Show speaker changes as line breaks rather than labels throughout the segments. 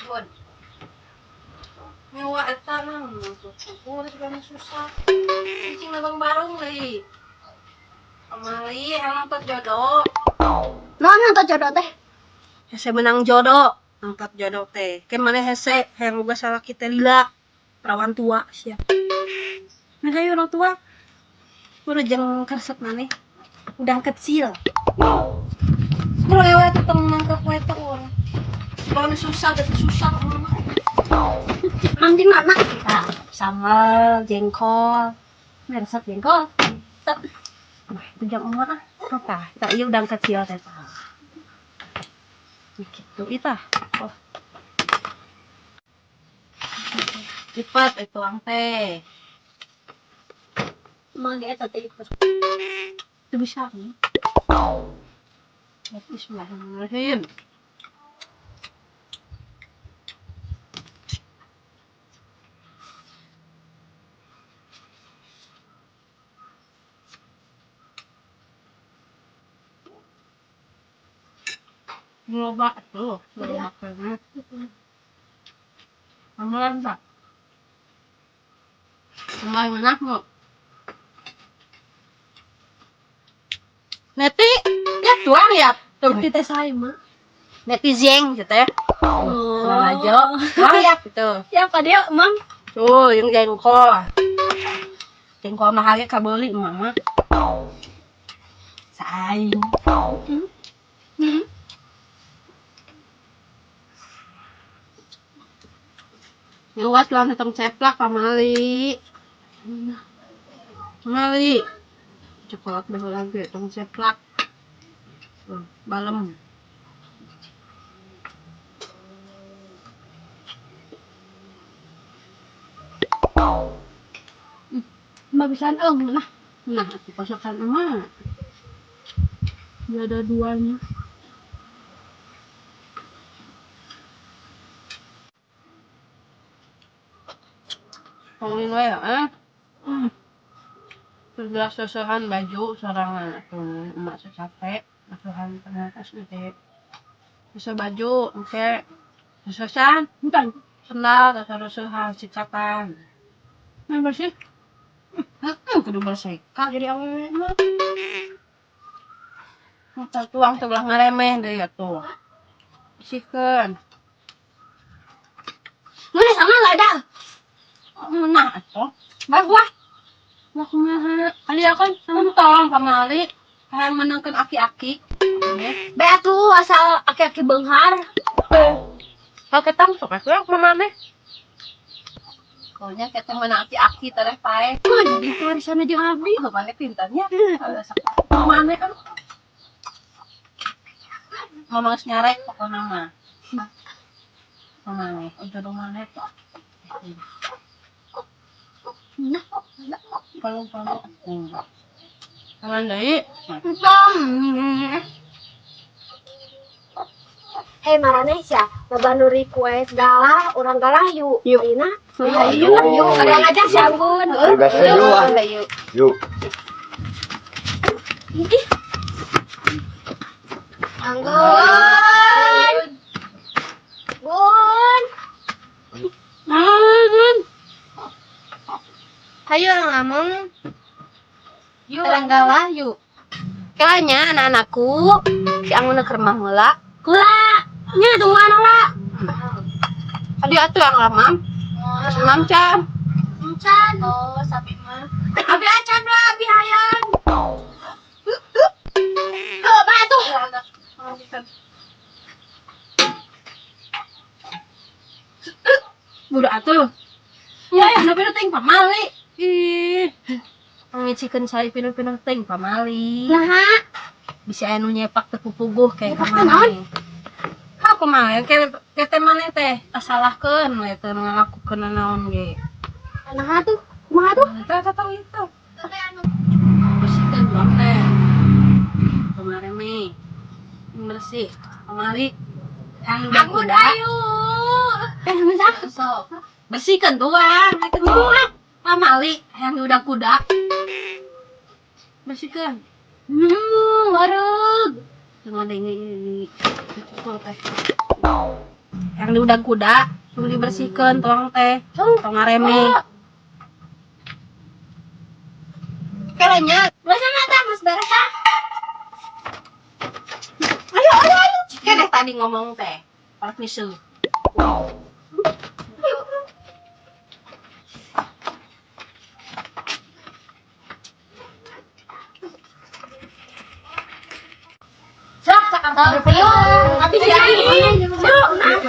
Bun. Nyawa eta mah syukur segala susah. Cicing nabang barung deui. Kamari nangkat jodoh.
Naon nangkat jodoh teh?
Hese menang jodoh, nangkat jodoh teh. Ke mana hese hayang boga salaki teh lila. Perawan tua sia. Nah hayu orang tua. Udah jeung keresep maneh. Udang kecil. Bro, ewe teh tong nangkep we teh urang. Kalau susah, tapi susah mah.
Mang di mana?
Nah, sambal jengkol. Ini resep jengkol. Tep. Nah, itu jam umur ah. Apa? Tak iya udang kecil teh. Gitu itah. Oh. Cepat itu tuang teh.
Mang di eta teh ikut.
Itu bisa. Bismillahirrahmanirrahim. Loba tuh, loba banget. Amalan tak? Mulai menang kok. Neti, ya tuang ya. Tuh,
Neti teh saya mah.
Netizen gitu ya.
Oh.
Aja. Tuang ya gitu.
Ya apa dia, Mang?
Tuh, yang jengkol. Jengkol mahal ya kabeli mama. Saing. Luas lah tentang ceplak pamali. Pamali. Coklat baru lagi tong ceplak. Balem.
Mbak bisa eung nah.
Nah, aku pasokan emak. Dia ada duanya. Pangin we ya, Sudah sesuhan baju sorangan atau emak secapek, sesuhan atas nanti. Sesuh baju, oke. Sesuhan,
Bukan.
sendal, sesuhan, sikatan.
Nah, bersih.
Kudu bersih. Kak jadi awewe mah. Mata tuang sebelah ngaremeh deui atuh. Bersihkeun.
Mana sama lah dah.
Nah, atuh. Bagus. Lah kumaha?
Kali kan
Entong pamali. Hayang menangkeun aki-aki.
Be atuh asal aki-aki beunghar.
Kalau ketang sok atuh kumaha maneh? Pokoknya ketang menang aki-aki tereh pae.
Mah jadi warisan jeung abdi.
Oh, maneh pintarnya. Maneh kan ngomong geus nyarek pokona mah. Maneh, jodoh maneh tuh.
Nah,
Palu-palu. Tangan deui.
entong. Hei maraneh sia, loba nu request galah, urang galah yuk.
Yuk.
Ayeuna.
Ayo.
Yuk, ada ngajak si Anggun.
Ayo, gasnya yuk, ah.
Yuk.
Yuk.
Ih. Anggun. Gun.
Anggun. Hayu ngomong. Yuk, urang galah yuk. Kayaknya anak-anakku si Anggun ke rumah heula.
Kula. Nya tungguan heula.
Adi atuh yang lamam. Mam can.
Encan. Oh, sapi mah. Abi acan lah, abi hayang. Tuh, ba tuh.
Budak atuh. Ya, ya, nu ting pamali. Ih. Ngicikeun saya pinu-pinu ting pamali.
Nah,
Bisa anu nyepak teu pupuguh kayak
Nyepak
kemana. Ha kumaha ke teh maneh teh tasalahkeun we teu ngalakukeun naon ge.
nah tuh. Kumaha tuh?
Tah tah tah itu. Bersihkan tuang teh. Kemarin nih. Bersih. Kemari. Yang udah
Anggun
kuda.
ayo. Eh, bisa.
Sok. Bersihkan tuang. Itu tuang. Pamali yang udah kuda. Bersihkan.
Wareg.
Jangan ada ini. Teh. Yang di udag kuda, tong dibersihkeun tuang teh, tong ngareme. Kelenya.
Biasanya tah geus beres tah.
Ayo, ayo, ayo. Keneh tadi ngomong teh. Palak misu.
Sok cakap berpiung. Abi jadi. Yuk, nah.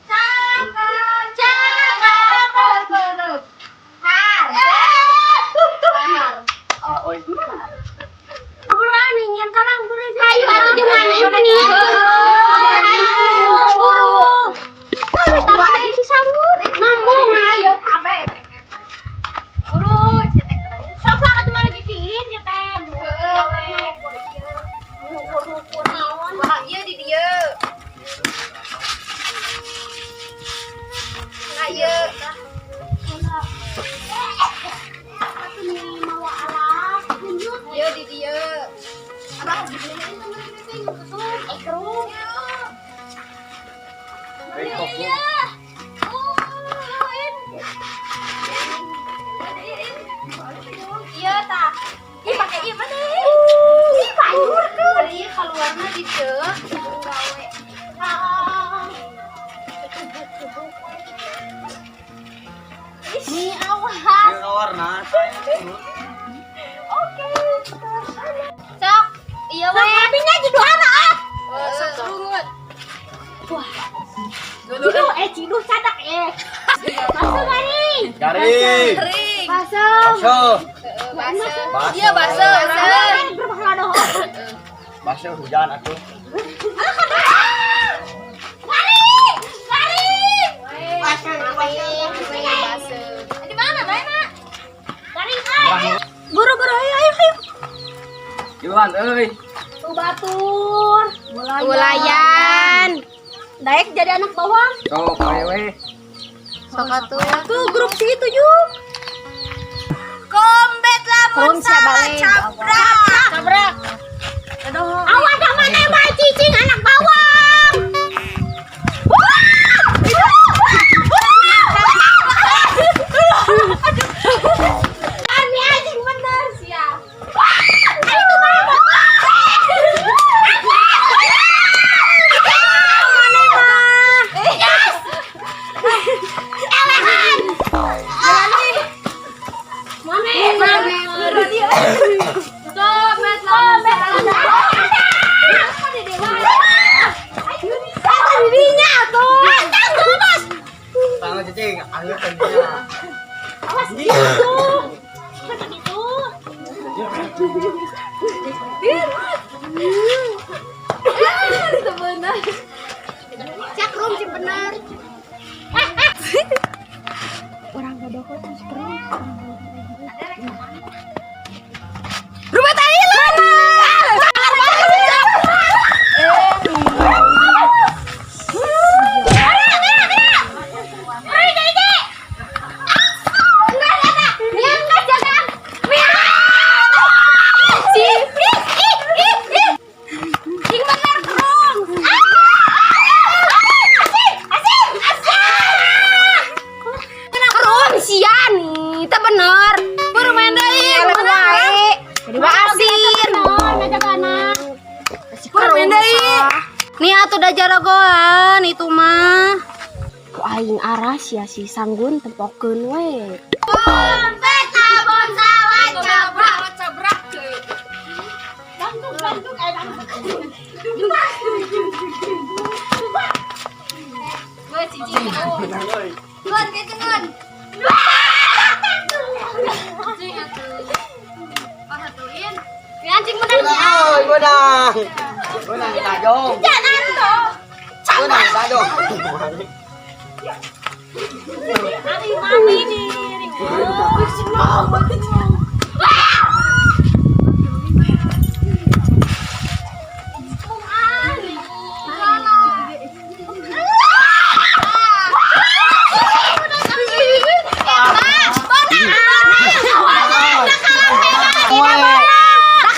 Cakap, cakap, berperut. Har. Buruan ingin kalang buru. Ayo atuh di mana ini? Ayo, buru. Tapi si sanggup. Nambung ayo kabeh. Buru. Sok sok atuh mana dipiin ya teh. Ukur-ukur naon.
Wah, iya di dieu. Nah, iya.
Atuh nih mawa alat. Tunjuk.
Iya di dieu.
Abah di dieu ini temen teh tutup. Eh keruh.
Iya. Oh, iya tah. Ih, pakai ieu mana?
Ih, banjur tuh.
Ieu keluarna di dieu. Gawe.
Ah. Nih awas.
Warna.
Oke.
Sok, iya we.
Apinya jiduhan ah.
Sok rungut.
Ciduh eh ciduh cadak eh. Masuk garing.
Garing.
Kering.
Masuk.
Bakso.
Base.
Base.
Iya, base.
Garing berpahala.
Bakso hujan atuh.
Garing. Garing.
Base. Base. Di mana, Bay, Mak?
Garing ah. Buru-buru ayo ayo ayo.
Gimana euy?
Tuh batur.
Ulayan.
Daek jadi anak bawang.
Sok ayo we.
Sok atuh.
Tuh grup si itu juga.
Kombet lamun salah cabrak.
Cabrak. Aduh. Awas sama mah cicing anak bawang. Kami anjing bener siap. Ayo tuh mana? Mana mah? Yes. Elehan. Mana? Mana?
Kombet lamun salah.
Dirinya tuh.
Tangan cicing, ayo tanya.
Awas gitu. Kan gitu.
Cak rum sih bener.
Orang bodoh kok terus.
Rumah Thailand. Bener. Baru main deui, menang. Asin. Kurang main deui. Nih atuh da jaragoan itu mah.
Ku aing aras ya si Sanggun tempokeun we.
Kombet lamun salah cabrak. Cabrak.
Bangkuk bangkuk eh bangkuk.
Gue cicing. Ngon gitu ngon. Cing atuh. Oh satuin. Ya anjing menang ya.
Euy, menang. Menang tajong.
Jangan tuh.
Menang tajong.
Ari mati nih.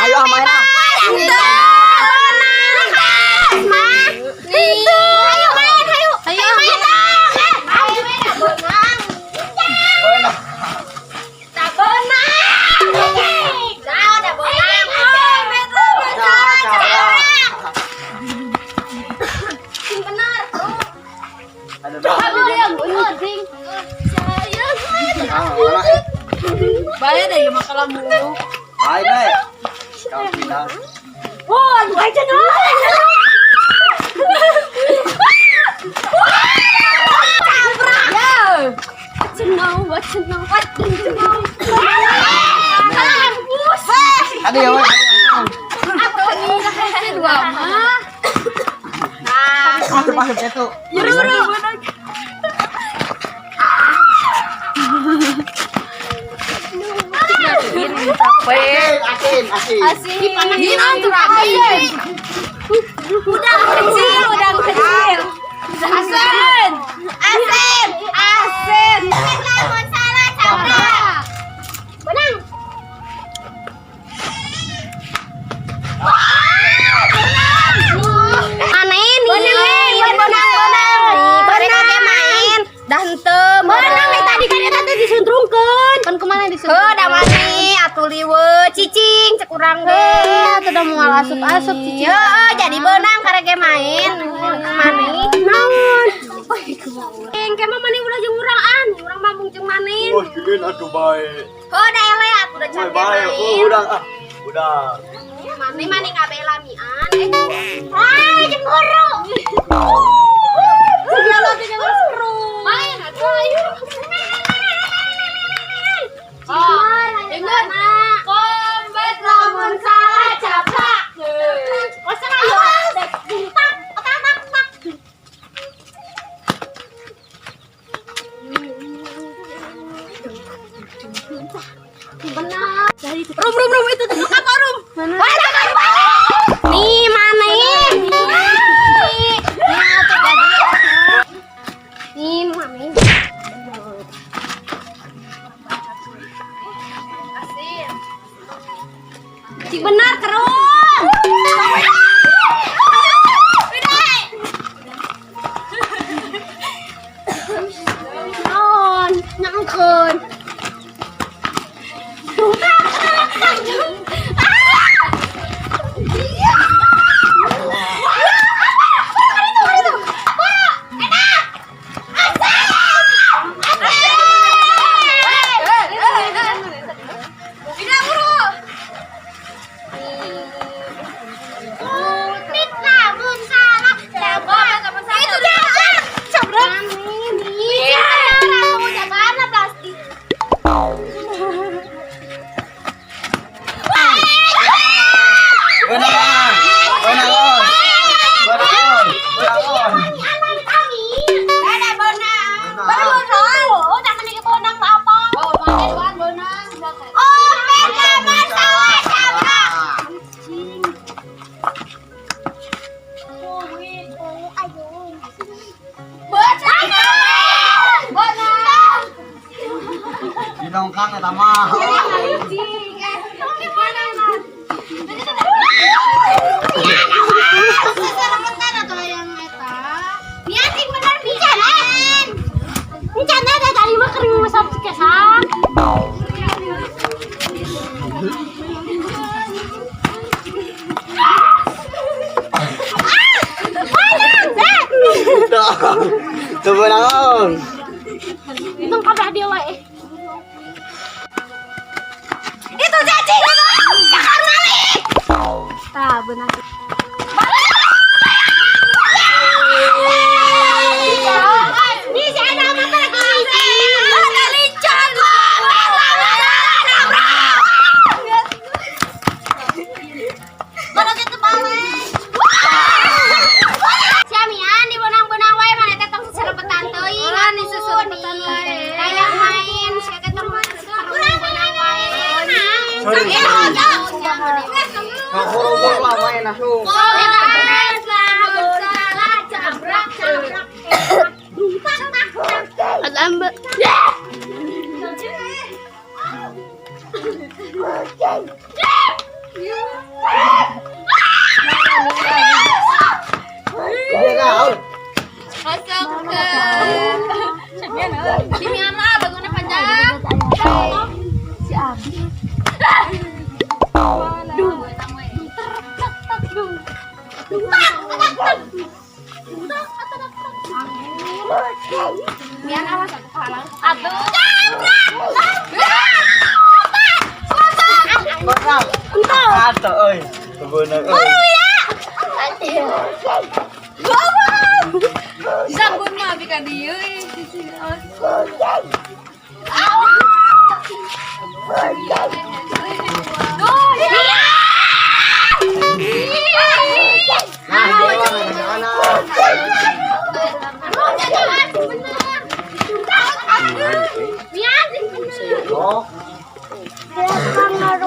Ayo main ah.
Kalau mulu.
Ayo deh. Kau bilang.
Oh, aduh aja no.
What you know, what you know, what you know. Kampus.
Ada ya, weh.
Dua mah.
Masuk masuk itu.
Capek.
Asin, asin.
Asin. Asin.
Udang kecil, udang kecil.
Asin.
Asin, asin. Lamun salah cabrak. Benang.
Mana ini?
Benang, benang, benang.
Mereka ge main. Dah henteu.
Benang nih tadi kan eta teh disuntrungkeun.
Kan kemana disuruh?
Heuh, da mani atuh liweuh cicing cek urang ge.
Atuh da moal asup-asup cicing.
Heeh, jadi benang karek ge main. Mani naon? Engke mah mani ulah jeung urang an, urang mah mung jeung mani.
Wah, bikin aduh baik.
Heuh, da ele atuh da can ge
Baik,
main.
oh, udah ah. Udah.
Mani mani ngabela mian. Ah, cemburu. Segala segala seru.
Main atuh ayo.
Dengar.
Kombet
Lamun salah caplak. Kosong ayo. Tak, tak, tak, tak. Benar.
Rum rum rum itu tuh apa rum?
Nih mana ini? Nih mana ini?
Asin.
Cik benar terus. Non, nyangkeun.
Tidak buru.
Kutit lamun salah cabrak. Itu jangan. Cabrak. Iya, jangan plastik.
Benang. Benang. Benang. Benang.
Ada bonang. Baru bonang. Oh, jangan ini bonang apa?
Oh, main duaan bonang.
Oh, lamun salah cabrak. Bonang.
Dinongkang eta mah. Tuh benang.
Itu cacing. Cakar malik.
Tah, benar.
Nih si ada apa lagi? Ada lincah. Baru itu balik. Siamian di bonang-bonang wae mana teh tong seserepetan teuing.
Ulah nih seserepetan wae.
Kayak main sia teh tong seserepetan wae.
Sorry. Ngahorobor lah main asup. Iya kau.
Masuk ke Simian lah, bangunnya panjang.
Si Abi.
Mian awas aku kalah. Atuh.
Tabrak! Tabrak!
Beunang.
Buru ya.
Sanggun mah abi ka dieu euy. Awas. Duh,
Iya.
Nah, dia mah anak. Oh.
Awas!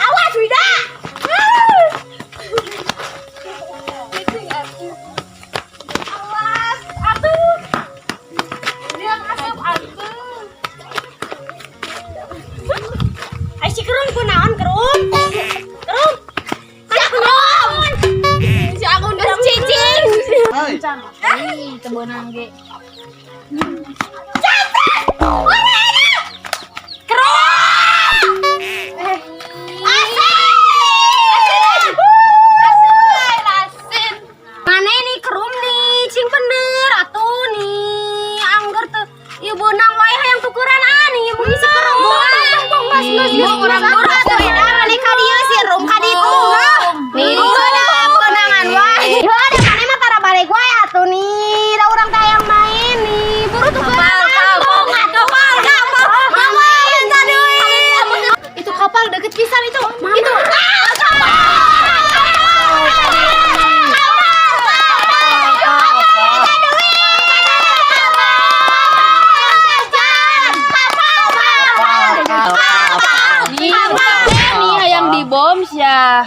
Awas, Wida!
Awas, atuh. Dia ngasup atuh.
Ai si Kerung kunaon Kerung? Kerung. Si Kerung.
Si Agung geus cicing.
Hai.
Ih, teu beunang ge.
Asin! Mana ini kerum nih, cing bener atuh nih, angger tuh ieu beunang wae hayang tukeran ah nih mun si kerum. Geus geus geus urang buru atuh eta maneh ka dieu si rum ka ditu. Nih beunang beunangan wae. Heuh da maneh mah tara balik wae atuh nih, da urang teh hayang main nih, buru tukeran ah. Kapal kapal kapal.
Itu kapal deket pisan itu.
Itu. Ah, kapal!
Nih, nih hayang dibom sia.